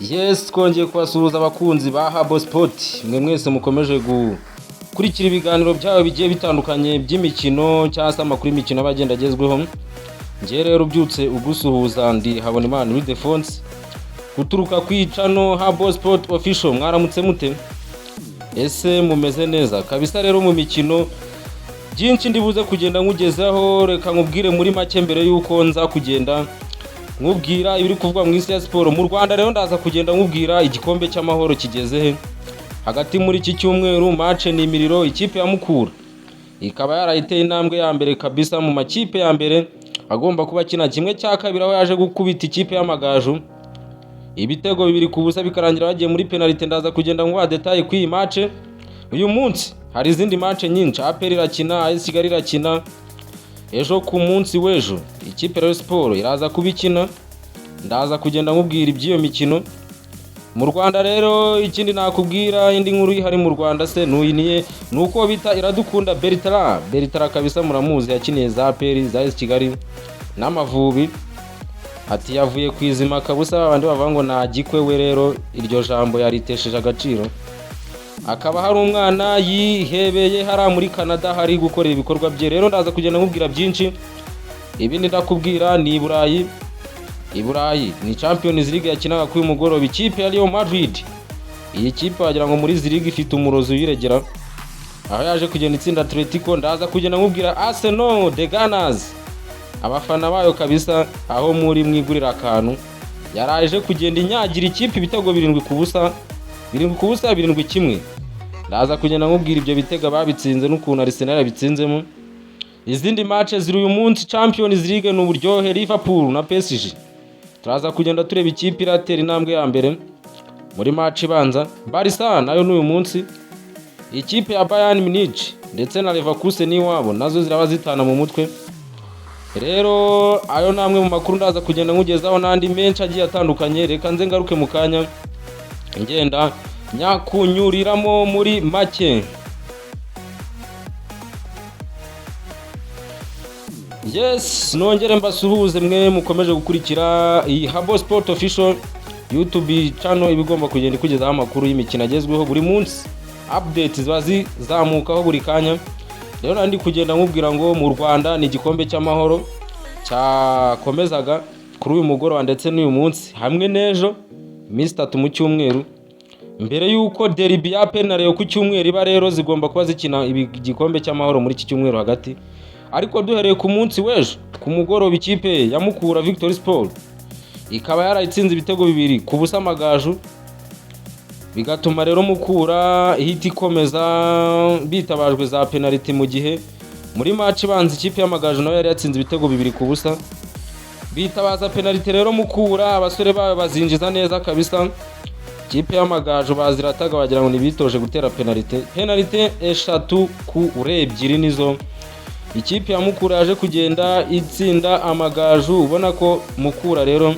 Yes, twongeye kubasuhuza abakunzi ba Habo Sport, mwe mwese mukomeje gukurikira ibiganiro byabo bigiye bitandukanye by'imikino cyangwa se amakuru y'imikino aba agenda agezweho. Njye rero ubyutse ugusuhuza ndi Habonimana Ildefonse guturuka ku icano Habo Sport Official. Mwaramutse mute? Ese mumeze neza kabisa? Rero mu mikino byinshi ndibuze kugenda nkugezaho, reka nkubwire muri make mbere y'uko nza kugenda nkubwira ibiri kuvugwa mu isi ya siporo. Mu Rwanda rero ndaza kugenda nkubwira igikombe cy'amahoro kigeze he. Hagati muri iki cyumweru match ni imiriro, ikipe ya Mukura ikaba yarayiteye intambwe ya mbere kabisa mu makipe ya mbere agomba kuba akina kimwe cya kabiri, aho yaje gukubita ikipe y'Amagaju ibitego 2-0, bikarangira bagiye muri penalite. Ndaza kugenda nguha détails kuri iyi match. Uyu munsi hari izindi match nyinshi: APR irakina, AS Kigali irakina ejo. Ku munsi w'ejo ikipe Rayon Sport iraza kuba ikina. Ndaza kugenda nkubwira iby'iyo mikino mu Rwanda. Rero ikindi nakubwira, indi nkuru ihari mu Rwanda se nuyiniye, ni uko bita Iradukunda Bertrand. Bertrand kabisa muramuzi, yakiniye za APR, za AS Kigali n'Amavubi. Ati yavuye ku izima kabusa, abandi bavuga ngo nta gikwe we. Rero iryo jambo yaritesheje agaciro, akaba hari umwana yihebeye hariya muri Canada hari gukorera ibikorwa bye. Rero ndaza kugenda nkubwira byinshi. Ibindi ndakubwira ni i Burayi. I Burayi ni Champions League yakinaga kuri uyu mugoroba. Ikipe ya Real Madrid, iyi kipe wagira ngo muri izi league ifite umurozi uyiregera, aho yaje kugenda itsinda Atletico. Ndaza kugenda nkubwira Arsenal, the Gunners, abafana bayo kabisa aho muri mwigurira akantu, yaraje kugenda inyagira ikipe ibitego 7-0, 7-0, 7-1. Ndaza kugenda nkubwira ibyo bitego babitsinze n'ukuntu Arsenal yabitsinzemo. Izindi match ziri uyu munsi, Champions League ni uburyohe, Liverpool na PSG. Turaza kugenda tureba ikipe iratera intambwe ya mbere muri match ibanza. Barca nayo n'uyu munsi, ikipe ya Bayern Munich ndetse na Leverkusen n'iwabo nazo ziraba zitana mu mutwe. Rero ayo ni amwe mu makuru ndaza kugenda nkugezaho n'andi menshi agiye atandukanye. Reka nze ngaruke mu kanya ngenda nyakunyuriramo muri make. Yes, nongere mbasuhuze mwe mukomeje gukurikira iyi Habo Sport Official YouTube channel, iba igomba kugenda ikugezaho amakuru y'imikino agezweho buri munsi, update ziba zizamukaho buri kanya. Rero ndi kugenda nkubwira ngo mu Rwanda ni igikombe cy'amahoro cyakomezaga kuri uyu mugoroba ndetse n'uyu munsi hamwe n'ejo, iminsi 3 mu cyumweru, mbere y'uko derby ya APR na Rayon ku cyumweru iba. Rero zigomba kuba zikina igikombe cy'amahoro muri iki cyumweru hagati. Ariko duhereye ku munsi w'ejo ku mugoroba, ikipe ya Mukura Victory Sport ikaba yarayitsinze ibitego 2-0 Amagaju, bigatuma rero Mukura ihita ikomeza bitabajwe za penaliti, mu gihe muri match ibanza ikipe y'Amagaju nayo yari yatsinze ibitego 2-0. Bitabaza penaliti rero, Mukura abasore bayo bazinjiza neza kabisa. Ikipe y'Amagaju bazirataga wagira ngo ntibitoje gutera penalite. Penalite 3-2 nizo ikipe ya Mukura yaje kugenda itsinda Amagaju. Ubona ko Mukura rero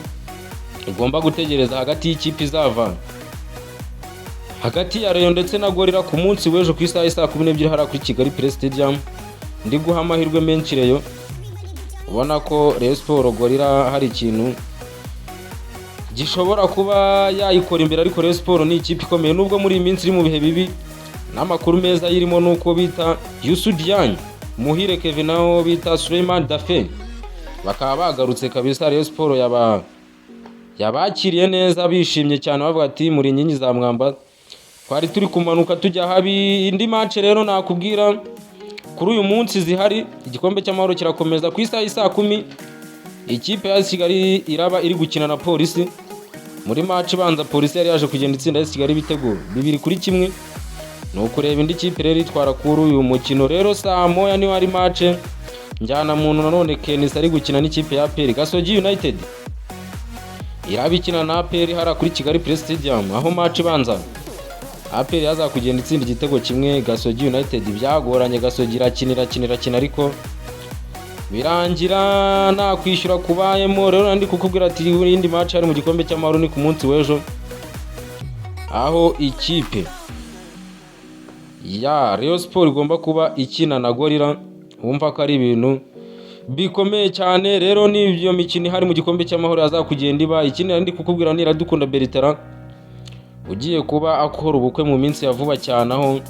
igomba gutegereza hagati y'ikipe izava hagati ya Rayon ndetse na Gorilla ku munsi w'ejo ku isaha saa 12 hariya kuri Kigali Play Stadium. Ndi guha amahirwe menshi Rayon, ubona ko Rayon Sport Gorilla hari ikintu gishobora kuba yayikora imbere, ariko Rayon Sport ni ikipe ikomeye nubwo muri iyi minsi iri mu bihe bibi. N'amakuru meza yirimo nuko bita Youssou Diagne, Muhire Kevin naho bita Suleiman Dafe bakaba bagarutse kabisa. Rayon Sport yabakiriye neza, bishimye cyane, bavuga ati muri inkingi za mwamba, twari turi kumanuka tujya habi. Indi match rero nakubwira kuri uyu munsi zihari, igikombe cy'amahoro kirakomeza ku isaha saa 10, ikipe ya Kigali iraba iri gukina na Polisi. Muri match ibanza Polisi yari yaje kugenda itsinda AS Kigali ibitego 2-1. Ni ukureba indi kipe rero itwara kuri uyu mukino. Rero saa 1 niho hari match njyana muntu nanone, Kenisi ari gukina n'ikipe ya APR. Gasogi United iraba ikina na APR hariya kuri Kigali Play Stadium, aho match ibanza APR yaza kugenda itsinda igitego kimwe Gasogi United. Byagoranye, Gasogi irakina, irakina, irakina, ariko birangira nta kwishyura kubayemo. Rero ndi kukubwira ati iyindi match hari mu gikombe cy'amahoro ni ku munsi w'ejo, aho ikipe Ya Rayon Sport igomba kuba ikina na Gorilla, wumva ko ari ibintu bikomeye cyane. Rero n'iyo mikino ihari mu gikombe cy'amahoro yazakugenda iba. Ikindi nari ndi kukubwira ni Iradukunda Bertrand ugiye kuba akora ubukwe mu minsi ya vuba cyane, aho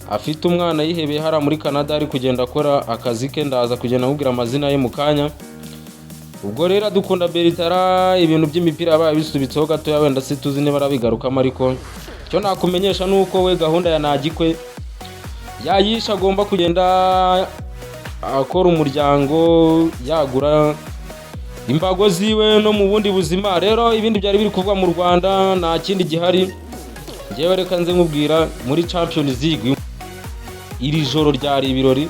afite umwana yihebeye hariya muri Canada, ari kugenda akora akazi ke. Ndaza kugenda amubwira amazina ye mu kanya. Ubwo rero Iradukunda Bertrand, ibintu by'imipira yabaye bisubitseho gatoya, wenda se tuzi niba arabigarukamo, ariko icyo nakumenyesha ni uko we gahunda ya Nagikwe yayishe, agomba kugenda akora umuryango, yagura imbago ziwe no mu bundi buzima. Rero ibindi byari biri kuvugwa mu Rwanda, nta kindi gihari. Ngewe reka nze nkubwira muri Champions League, iri joro ryari ibirori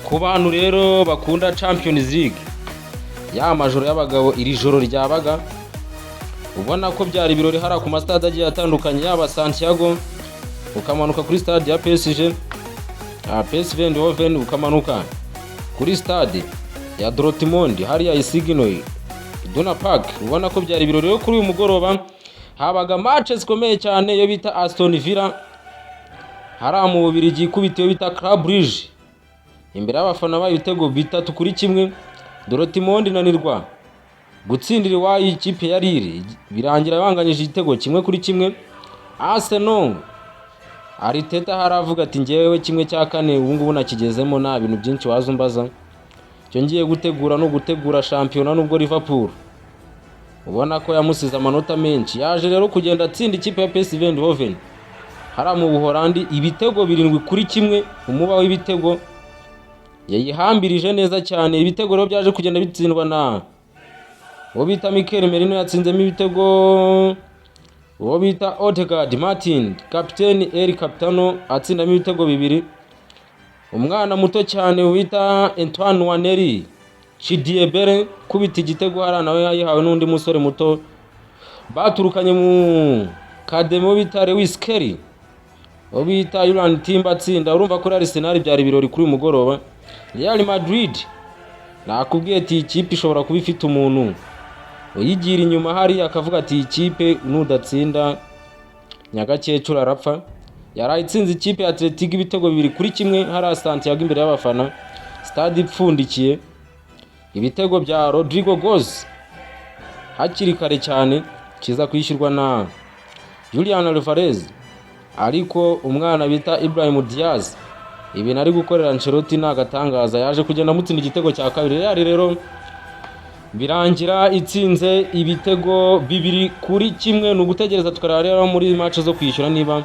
ku bantu rero bakunda Champions League, ya majoro y'abagabo. Iri joro ryabaga ubona ko byari ibirori hariya ku masitade agiye atandukanye, yaba Santiago, ukamanuka kuri stade ya PSG, PSV Eindhoven, ukamanuka kuri stade ya Dortmund hariya i Signal Iduna Park, ubona ko byari ibirori. Rero kuri uyu mugoroba habaga match zikomeye cyane, iyo bita Aston Villa hariya mu Bubiligi ikubita iyo bita Club Brugge imbere y'abafana bayo ibitego 3-1. Dortmund inanirwa gutsindira iwayo ikipe ya Lille, birangira banganyije igitego 1-1. Arsenal, Arteta haravuga ati: "Ngewe 1/4 ubu ngubu nakigezemo, nta bintu byinshi waza umbaza. Icyo ngiye gutegura no gutegura shampiyona." Nubwo Liverpool ubona ko yamusize amanota menshi, yaje rero kugenda atsinda ikipe ya PSV Eindhoven hariya mu Buholandi ibitego 7-1. Umuba w'ibitego yayihambirije neza cyane. Ibitego rero byaje kugenda bitsindwa na uwo bita Mikel Merino, yatsinzemo ibitego, uwo bita Odegaard Martin kapiteni El Capitano atsindamo ibitego bibiri, umwana muto cyane wita Antoine Nwaneri Chidiebere kubita igitego hariya, nawe yayihawe n'undi musore muto baturukanye mu kademo bita Lewis Kelly, uwo bita Jurrien Timber atsinda. Urumva kuri Arsenal byari ibirori kuri uyu mugoroba. Real Madrid, nakubwiye ati ikipe ishobora kuba ifite umuntu uyigira inyuma hariya akavuga ati: "Iyi kipe nudatsinda nyagakecuru arapfa." Yaraye itsinze ikipe ya Atletico ibitego 2-1 hariya Santiago imbere y'abafana, stade ipfundikiye. Ibitego bya Rodrigo Goes hakiri kare cyane, kiza kwishyurwa na Julian Alvarez, ariko umwana bita Ibrahim Diaz ibintu ari gukorera Ancelotti ni agatangaza, yaje kugenda amutsinda igitego cya kabiri. Real rero birangira itsinze ibitego 2-1. Ni ugutegereza tukareba rero muri match zo kwishyura niba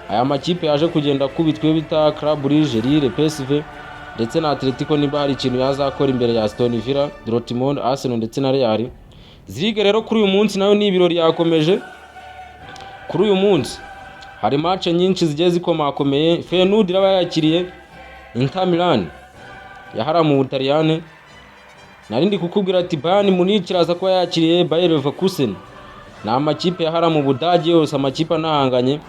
aya makipe yaje kugenda akubitwa, iyo bita Club Brugge, Lille, PSV ndetse na Atletico, niba hari ikintu yazakora imbere ya Aston Villa, Dortmund, Arsenal ndetse na Real. Zige rero kuri uyu munsi nayo ni ibirori yakomeje. Kuri uyu munsi hari match nyinshi zigiye zikomakomeye. Feyenoord iraba yakiriye Inter Milan yahara mu Butaliyane. Nari ndi kukubwira ati Bayern Munich iraza kuba yakiriye Bayer Leverkusen. Ni amakipe yahara mu Budage yose, amakipe anahanganye,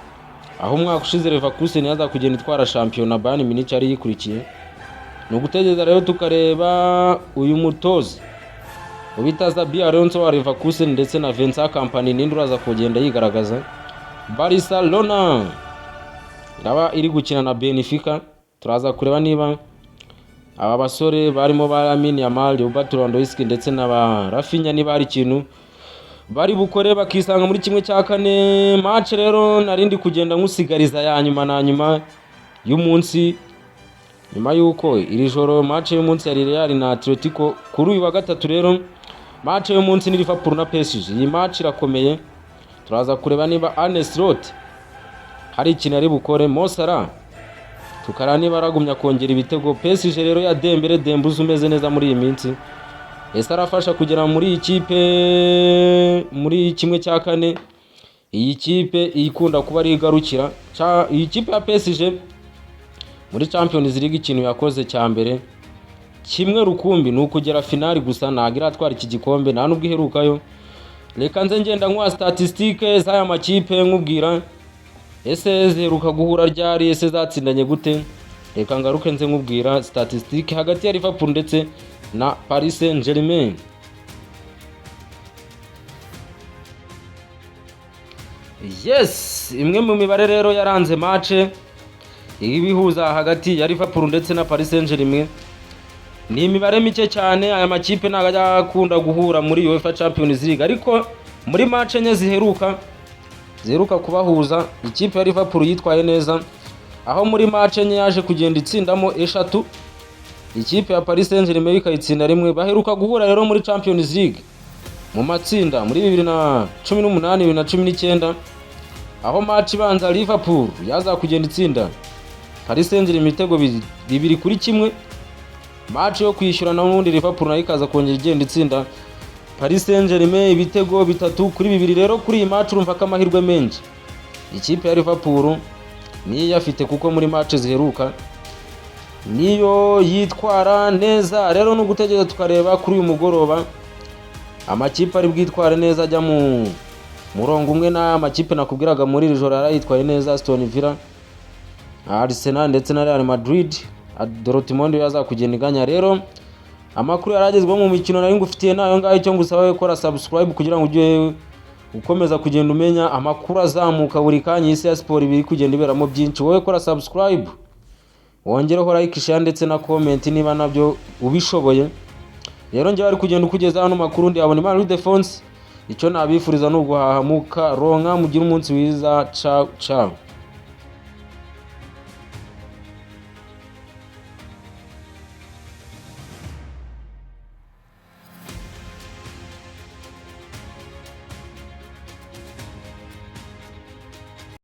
aho umwaka ushize Leverkusen yaza kugenda itwara shampiyona, Bayern Munich yari yikurikiye. Ni ugutegereza rero tukareba uyu mutoza ubita Xabi Alonso wa Leverkusen ndetse na Vincent Kompany, ninde uraza kugenda yigaragaza. Barcelona iraba iri gukina na Benfica. Turaza kureba niba aba basore barimo ba Lamine Yamal, Robert Lewandowski ndetse na ba Raphinha niba hari ikintu bari bukore bakisanga muri 1/4. Match rero narindi kugenda nkusigariza ya nyuma na nyuma y'umunsi, nyuma y'uko iri joro match y'umunsi ya Real na Atletico, kuri uyu wa gatatu rero match y'umunsi ni Liverpool na PSG. Iyi match irakomeye, turaza kureba niba Arne Slot hari ikintu ari bukore, Mo Salah tukareba niba aragumya kongera ibitego. PSG rero ya Dembele, Dembuze umeze neza muri iyi minsi, ese arafasha kugera muri iyi kipe muri 1/4? Iyi kipe ikunda kuba ari igarukira. Iyi kipe ya PSG muri Champions League, ikintu yakoze cya mbere kimwe rukumbi ni ukugera finali gusa, ntabwo iratwara iki gikombe, nta nubwo iherukayo. Reka nze ngenda nkuha statistique z'aya makipe, nkubwira ese ziheruka guhura ryari, ese zatsindanye gute. Reka ngaruke nze nkubwira statistique hagati ya Liverpool ndetse na Paris Saint-Germain. Yes, imwe mu mibare rero yaranze match ibihuza hagati ya Liverpool ndetse na Paris Saint-Germain ni imibare mike cyane. Aya makipe ntabwo ajya akunda guhura muri UEFA Champions League, ariko muri match enye ziheruka kubahuza, ikipe ya Liverpool yitwaye neza, aho muri match enye yaje kugenda itsindamo eshatu, ikipe ya Paris Saint-Germain ikayitsinda rimwe. Baheruka guhura rero muri Champions League mu matsinda muri 2018, 2019, aho match ibanza Liverpool yaza kugenda itsinda Paris Saint-Germain ibitego 2-1. Match yo kwishyura na n'ubundi Liverpool nayo ikaza kongera igenda itsinda Paris Saint-Germain ibitego 3-2. Rero kuri iyi match urumva ko amahirwe menshi ikipe ya Liverpool niyo iyafite, kuko muri match ziheruka niyo yitwara neza. Rero ni ugutegereza tukareba kuri uyu mugoroba amakipe ari bwitware neza, ajya mu murongo umwe n'amakipe nakubwiraga muri iri joro yarayitwaye neza: Aston Villa, Arsenal ndetse na Real Madrid. Dortmund yo yazakugenda iganya. Rero amakuru yaragezweho mu mikino nari ngufitiye nayo ngayo. Icyo ngusaba, gukora subscribe kugira ngo ujye ukomeza kugenda umenya amakuru azamuka buri kanya. Isi ya siporo ibiri kugenda iberamo byinshi. Wowe kora subscribe, wongereho like, share ndetse na comment niba nabyo ubishoboye. Rero njyewe ari kugenda ukugeza hano makuru ndi abona Imana Ildefonse. Icyo nabifuriza ni uguhaha mukaronka. Mugire umunsi mwiza. Ciao ciao.